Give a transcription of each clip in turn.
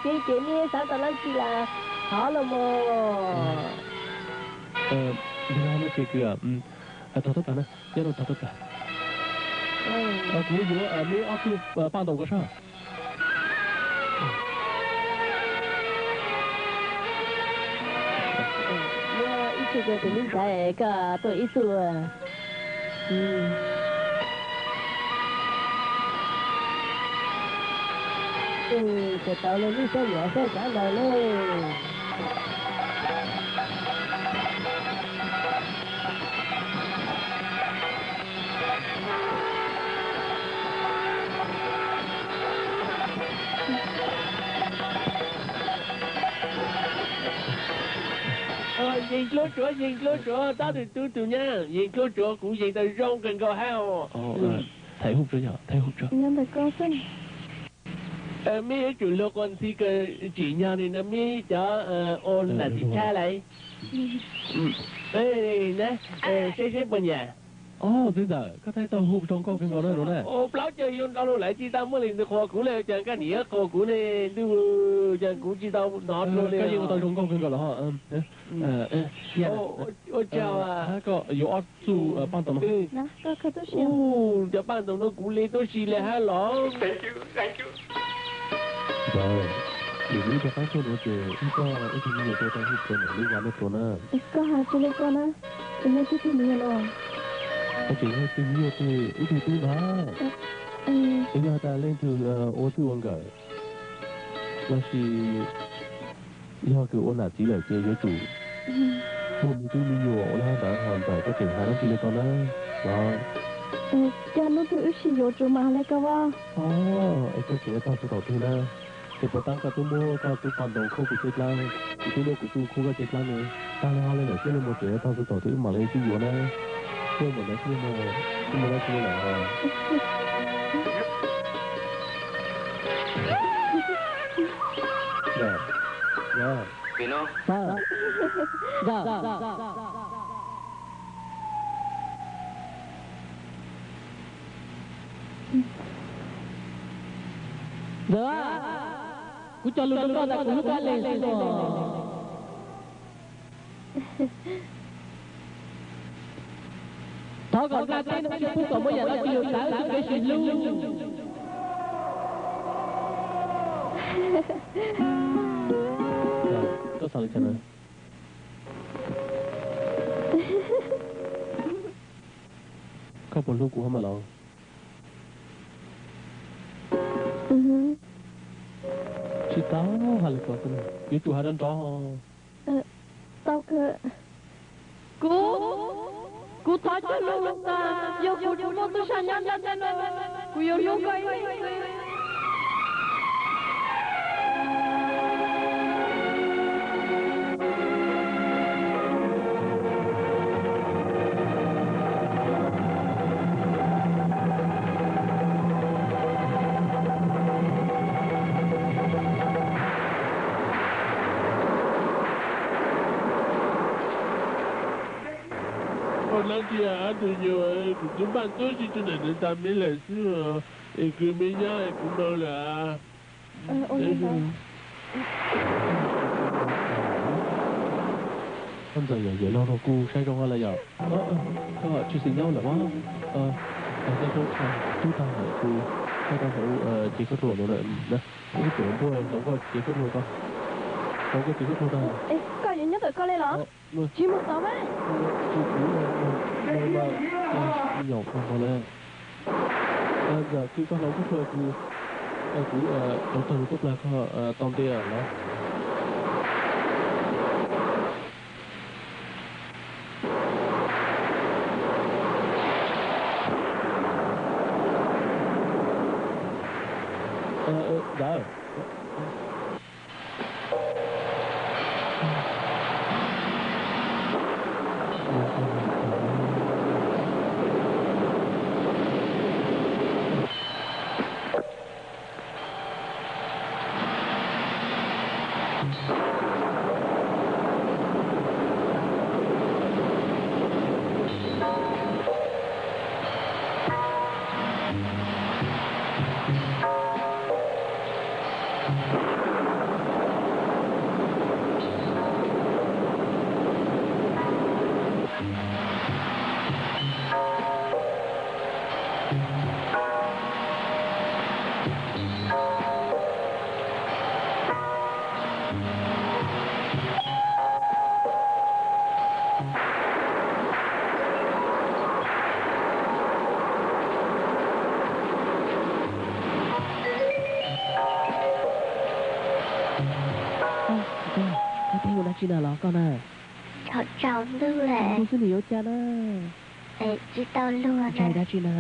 Ces ces nej xav tau leej twg los thov los mog. Nws ho no ces kws tog thab plaws na, nyob rau tog thab plaws. Kuv yuav neb ob txuj paj ntoos ko sab. Muab ib txuj rau tus me ntxhais, koj tuaj ib txuj. Txawm tau los nej saib niam saib tsav ntawd lauj. Yees dlua tsuav, yees dlua tsuav, tab tus tub tus nyab, yees dlua tsuav, kuv yees tau zoo kawg nkaus hab os. Thaiv hub tso, thaiv hub tso. Meb yuav tsum luag quas ntxhi kawg tsim nyog li no, meb cov ua nam txiv tshab lawm. Saib saib puas nyiam. Txiv ntxawm, koj thaij tau hub zoo nkauj kawg nkaus na no na. Plaub caug xyoo dhau los lawv tsis tau muaj leej twg quas kuv li, cas koj niam yuav quas kuv ne, ntuj, cas kuv tsis tau hnov dua li. Koj yeej ua tau zoo nkauj kawg nkaus los ho. Ua tsaug. Koj yuav ob txuj paj ntoos no. Cov paj ntoos no kuv li tub si li hab los. Ntxawm, vim nws ib rov qab tuaj nuav ces wb coj ib tug me nyuam tuaj tau hub rau ntawm lub vaj nuav tuaj na. Koj has tsis li ko na, es yog tug me nyuam no. Koj tseem yog ib tug me nyuam twg, ib tug tub ntag. Es yog tas leej twg ua txij ua nkawm lossis yog kws ua nam txiv lawm ces yuav tsum muaj me tub me nyuam ua li hab ntawd, ho ntawm koj tseem has dab tsi li ko na los. Cas hnub twg wb sib yuav tsuas mas li ko as. Es koj tseem yuav tog txug thaum twg na? Ces puas tab koj twb muab koj tug paj ntoos khuab kuv cev dlaab, kuv twb muab kuv tug khuab koj cev dlaab ne. Tag li ho li lawm, sib li mus tseem yuav tog txug thaum twg wb mam li sib yuav na. Muaj mus ntawd sib li mus, sib mus dab tsi li lawm. Ntxawm, kuv cog lus rau koj tas kuv hlub koj leej xwb os. Thov kom nag teb no tsis pub kom muaj yam dab tsi yus txawv tus kev sib hlub. Koj xav li cas na? Koj puas hlub kuv hab mas los? Tsis tau has li ko, yuav tsum has nrov nrov. Tau kawg. Kuv, kuv thov cog lus tas yog kuv tseem muaj tub sab nyob nrab teb no, kuv yuav hlub koj ib leeg xwb. Ua dlaab tsi ob tug nyuas, kuv twb npaj ntsuab si rua ntawm nws tas me lawm xwb, es kws me nyab es kuv npau lawm. Koj Ntxawm, yog yawm laug rau kuv saib zoo hab lawm yom. Koj tshwj xeeb nyob lawm mas. Tub tag lawm, kuv tau hauv cev khaub dluag no na, kuv tseem npuaj hloov koj cev khaub dluag ko, hloov koj cev khaub dluag tag. Koj yuav nyob ntawm koj li los? Tsis mus tod mas. Kuv, kuv, kuv, kuv, kuv, kuv, Ntxawm, koj hloov khaub dluag, kuv, kuv rov taug lug tub plag koj tau nte los. Ntxawm. Tsis na los koj na? Tsaus ntuj lawm. Kuv xwb nws yuav ua cas na? Tsis tau luag. Ntshai dab tsi na?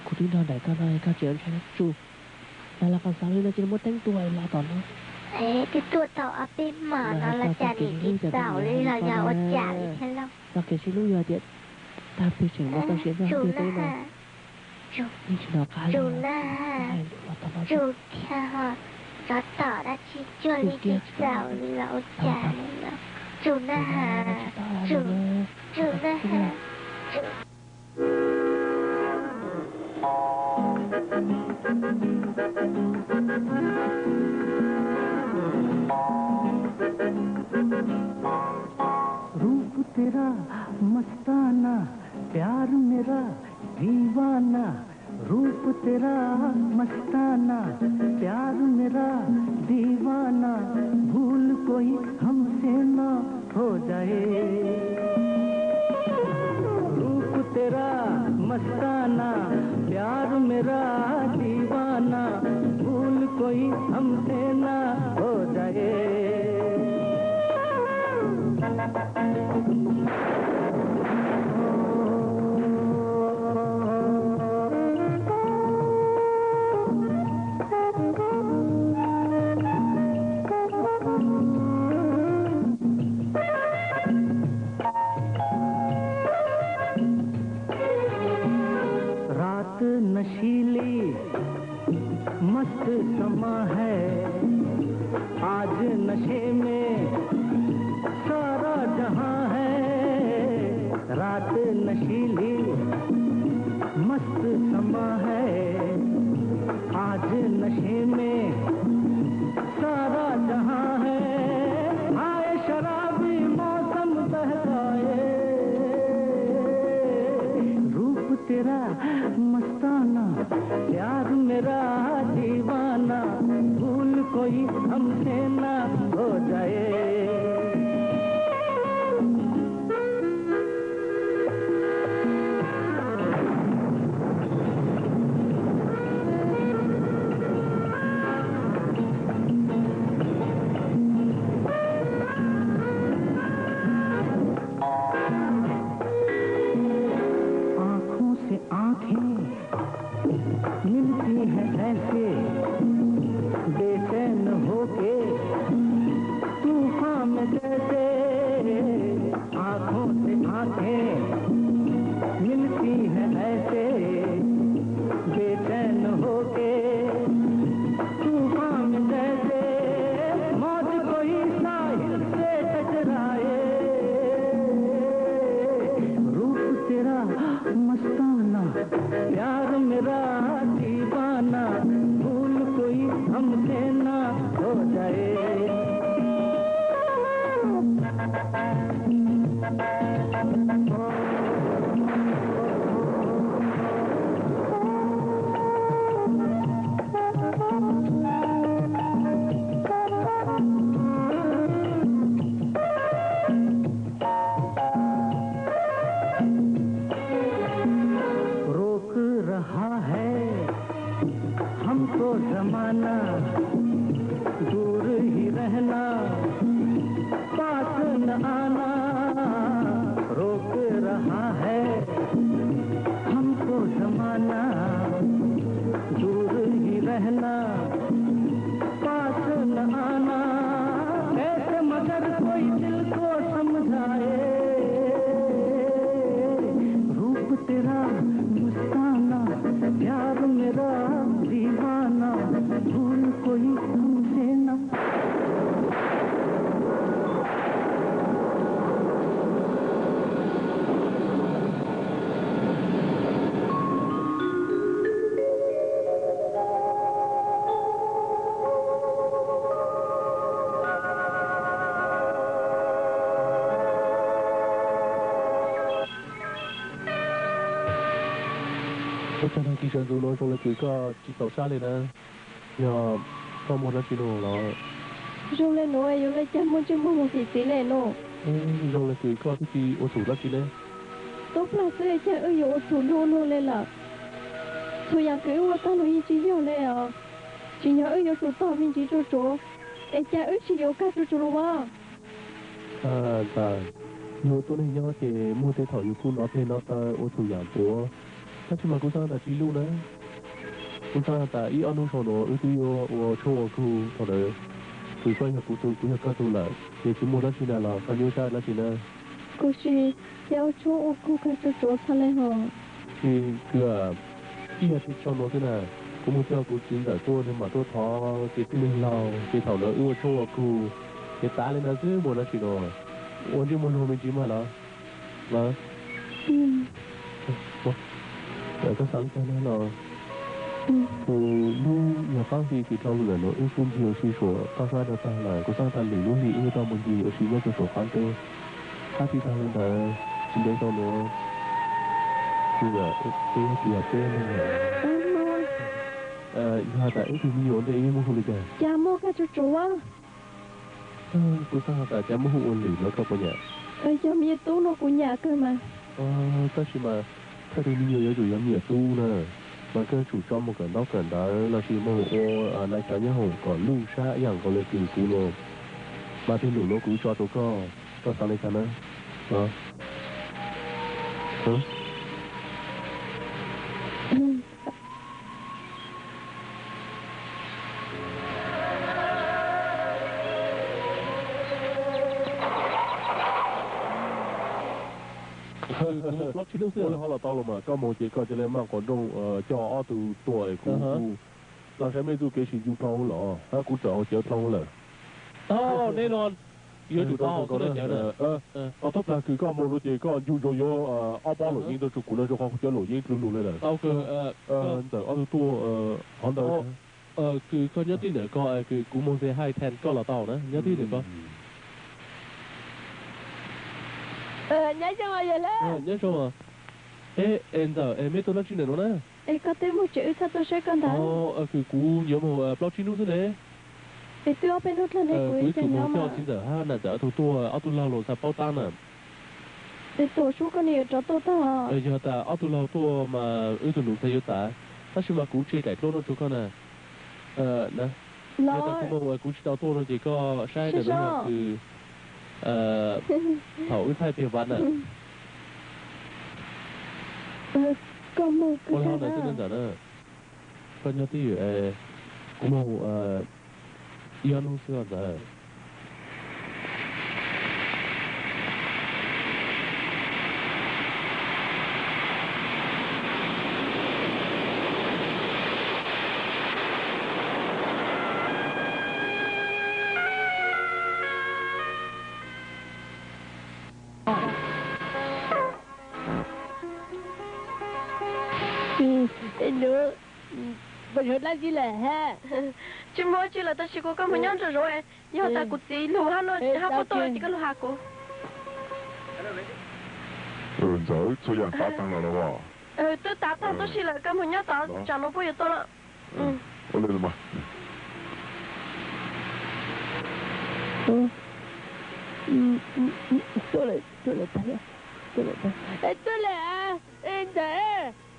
Kuv twb nrog nraim koj no koj tseem ntshai dab tsi? Los los qhov xav li no ces muab teeb tua los tom no. Twb tuaj tau ob peb hmos no los cas nim tsis txaus li los yog ua cas li thiab lauj? Txoj kev sib hlub yog tias tag twg tseem muaj txoj sia nyob hauv ntiaj teb no. Yeej tsis hnov qab li. Tsum na, tsum thiab ho, tsov tom dab tsi cuag li tsis txaus li los ua cas li los? Tsum na, tsum, tsum na, tsum. रूप तेरा मस्ताना, प्यार मेरा दीवाना, रूप तेरा मस्ताना, प्यार मेरा दीवाना, भूल कोई हमसे ना हो जाए। रूप तेरा मस्ताना, प्यार मेरा दीवाना, भूल कोई हमसे ना हो जाए। रात नशीली मस्त समा है, आज नशे में सारा जहां है। रात नशीली मस्त समा है, आज नशे में सारा जहां है। हाय शराबी मौसम बहकाए, रूप तेरा मस्ताना, प्यार मेरा दीवाना, भूल कोई हमसे ना हो जाए। आंखों से आंखें मिलती है ऐसे, बेचैन होके तूफान में जैसे। आंखों से आंखें मिलती है ऐसे, बेचैन होके तूफान में जैसे। मौज कोई साहिल से टकराए, रूप तेरा मस्ताना, प्यार मेरा दीवाना, भूल कोई हमसे ना हो जाए। रोक रहा है हमको जमाना, दूर ही रहना, पास न आना। रोक रहा है हमको जमाना, दूर ही रहना, पास न आना। कैसे मगर कोई दिल को समझाए, रूप तेरा मस्ताना, प्यार मेरा दीवाना, भूल कोई हमसे ना। Ua cas nag kis sawv ntxov no zoo li kws koj tsis txaus sab li na? Yog koj muaj dab tsi no los? Zoo li nuav yuav ua cas muaj ntsej muag moog txim txiv le no? Zoo li kws koj twb tsis ua txhum dab tsi ne. Tub plag xwb cas wb yuav ua txhum luaj luaj le lawm. Txhua yam kws wb ua tag los yeej tsis yog le os. Tsim nyog wb yuav tsum tog me ntsis tsuag tsuav, es cas wb tsis yuav kag tsuag tsuag los as? Ntxawm, yus tuaj neeg nyob ces muaj tej thaum yus kuj nov peg nov taw ua txhua yam ntxuav, tab sis mas kuv xav tas tsis luj na. Kuv xav tas ib ob hnub saum no wb twb yuav ua tshoob ua kug thaum ntawd, vim koj yog kuv tug kuv yog koj tug lawm ces tsis muaj dab tsi na los koj nyuaj siab dab tsi na. Kuv sim ua tshoob ua kug koj tsuag tsuav txhaj le hos. Tsis kwv, ib yam li saum no xwb na, kuv mus coj kuv txiv ntxawm tuaj nws mam tuaj thov ces tib neeg laug ces thaum ntawd wb ua tshoob ua kug ces tav li ntawd xwb, muaj dab tsi no. Ua ntsej muag luag me ntsis mas los. Koj xav li cas na los? Tus hlub yog qab hli kws dhau lawm no wb kuj ncig ua si saum qab sab no tag lawm, kuv xav tas lwm lub hli wb yuav tau mus ncig ua si nyob rau saum qab teb. Qab hli tag li ntawd tsis ntev rau no, kuv yog peb leeg lawm. Yog tas wb tug me nyuam ntej wb muab hu li cas? Cas muaj koj tsuag tsuav. Kuv xav tas cas muab hu ua lwm no koj puas nyiam? Yog me nyuam tub no kuv nyiam kawg mas. Tab sis mas thawj tug me nyuam yuav tsum yog me nyuam tub na, mas koj yuav tsum tso mus kawm ntaub kawm ntawv los sis mus ua nais cov nyob hoom kom luj sab ib yam nkaus li kws kuv no. Mas tej lus no kuv tso rau koj, koj xav li cas na? Ua li ho los tau los mas, koj mus ces koj cia li maj qos nrooj coj ob tug tuaj es kuv kuj los saib mej txuj kev sim ncu dhau los, kuv txawm hauv cawv dhau lawm. Tau, nej no yuav tsum tau hauv xwb na. Tau tub plag kws koj mus no ces koj ncu zoo yuav ob pob luam yeeb tuaj rau kuv no, rau qhov kuv cov luam yeeb dlub lug li lawm. Ntxawm ob tug tuaj hov ntawd. Kws koj nyob tij ntawm ko, kws kuv mus xes hais then koj los tau na, nyob tij ntawm ko. Nyob zoo. Nyob zoo. Es, es ntxawm es mej tuaj dab tsi ntawm no na? Es koj twb mus tsev wb txhob tuaj saib koj ntag. Kws kuv yuav mus plaub tsib hnub xwb ne. Es twb ob peb hnub dlawg ne, kuv ib tug mus coj txiv ntxawm hab nam ntxawm ob tug tuaj, ob tug laug los xav paub tab na. Es tuam sub koj ne yuav rov tuaj tag. Yog tas ob tug laug tuaj mas wb tug nus txhais yuav tas, tab sis mas kuv tseg daim duab no rau koj na. Yog tas kuv mus kuv tsis tau tuaj no ces koj saib daim duab no kws thaum wb thaij pem vaj na. Ua li ntawd xwb ntxawm na, koj nyob twj ywm, kuv mus ib ob hnub xwb os ntxawm. Nus, koj yuav dab tsi lawm hab? Tsis muaj dab tsi lawm, tab sis kuv koj mus nyob nrog zov, yog tas kuv txiv lug hab no hab puab tuaj ces koj lug has kuv. Ntxawm, txhua yaam tav taag lawm los? Twb tav taag tuab si lawm, koj mus nyob tod, tsam no puab yuav tuaj lawm. Tuaj lawm, tuaj lawm, tuaj lawm, Ntxawm,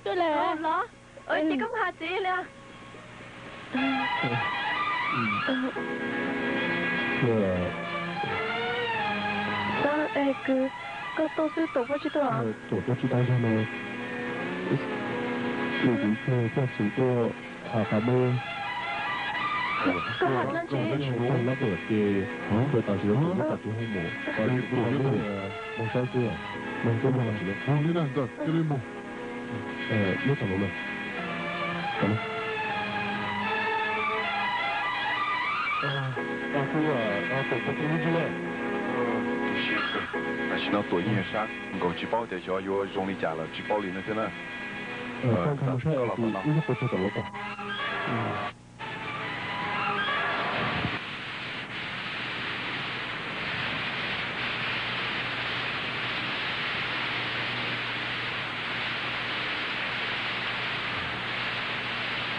tuaj lawm. Los, ces koj mus has txiv li. Koj tuaj xwb, Tuam puab tsis tuaj los? Tuam puab tsis tau zog no. Kuv coj xwm tuaj tham qhov muaj. Koj hais dlaab tsi? Koj lab tuam ces koj tam sim no tuam muab tas tus hoo mus, mus saib xwb, mus xwb mus. Nyob tom no na. Tam sim no Tuam yeej sab nkaus tsis paub tias xyov yuav zoo li cas lawm, tsis paub li no thiab na. Koj los tom no.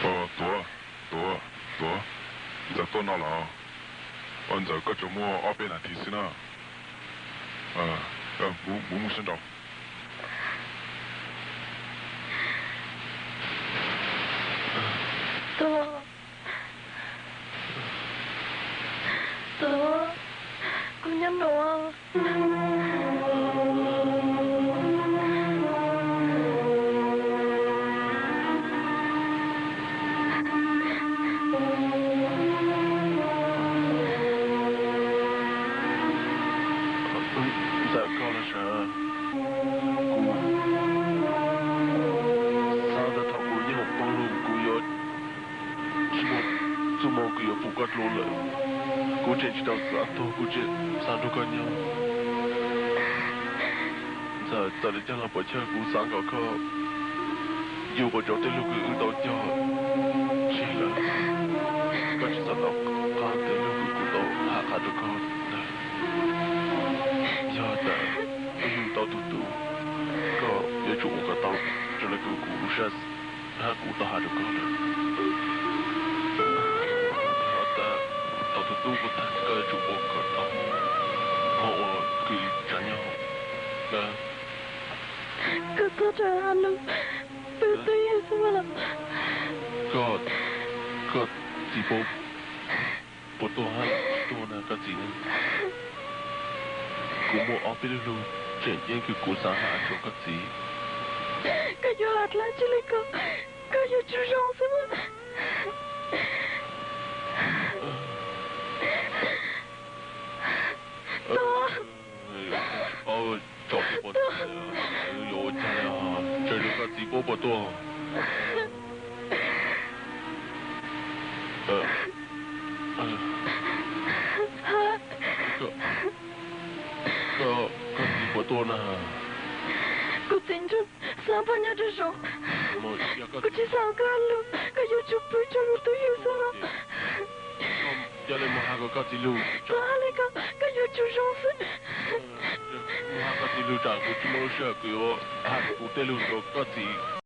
Tuam, Tuam, Tuam, Ntxawm tuaj no los? Ntxawm, koj tsuas muaj ob peb nas this xwb na. Kuv mus sab nraud. Tuam, Tuam, kuv nyob nraud. Ntxawm, koj los sav, kuv xav tias thaum kuv nyob hauv poob lug kuv yuav tsis muaj txuj moo kws yuav pum koj dlua lawm. Kuv tseem tsis tau xav tuag, kuv tseem xav nrog koj nyob. Ntxawm, txawm li cas los puas chawj kuv xav kom koj yug ua rau tej lug kws wb tau cog tseg lawm. Koj tsis txhob tau qha tej lug kws kuv tau hais qha rau koj ntag. Yog tas wb yug tau tug tub, koj yuav tsum ua kom tau raws li kuv lub siab hab kuv tau has rau koj lawm. Yog tas tau tug tub kuv tag, koj yuav tsum ua kom tau moog ua kws tsav nyog. Koj txhob rov has lug pub tub yug xwb los. Koj, koj txiv puas, puas tuaj hab tsis tuaj na koj txiv? Kuv muaj ob peb lub lug tseem ceeb kws kuv xav has rau koj txiv. Koj yuav has dlaab tsi le koj? Koj yuav tsum zoo xwb mas. Tso, tso, yuav ua cas, tsam koj txiv puab puas tuaj. Koj, koj txiv puas tuaj na? Kuv txiv nrug xaav poj nyob rau saud. Kuv tsis xaav koj lug, koj yuav tsum pub rau kuv tub yug xwb los. Yog le mus has kom koj txiv lug. Txhob has le koj, koj yuav tsum zoo xwb. Mus has koj txiv lug, tsam kuv tsis muaj lub sij hawm kws yuav has kuv tej lug rau koj txiv.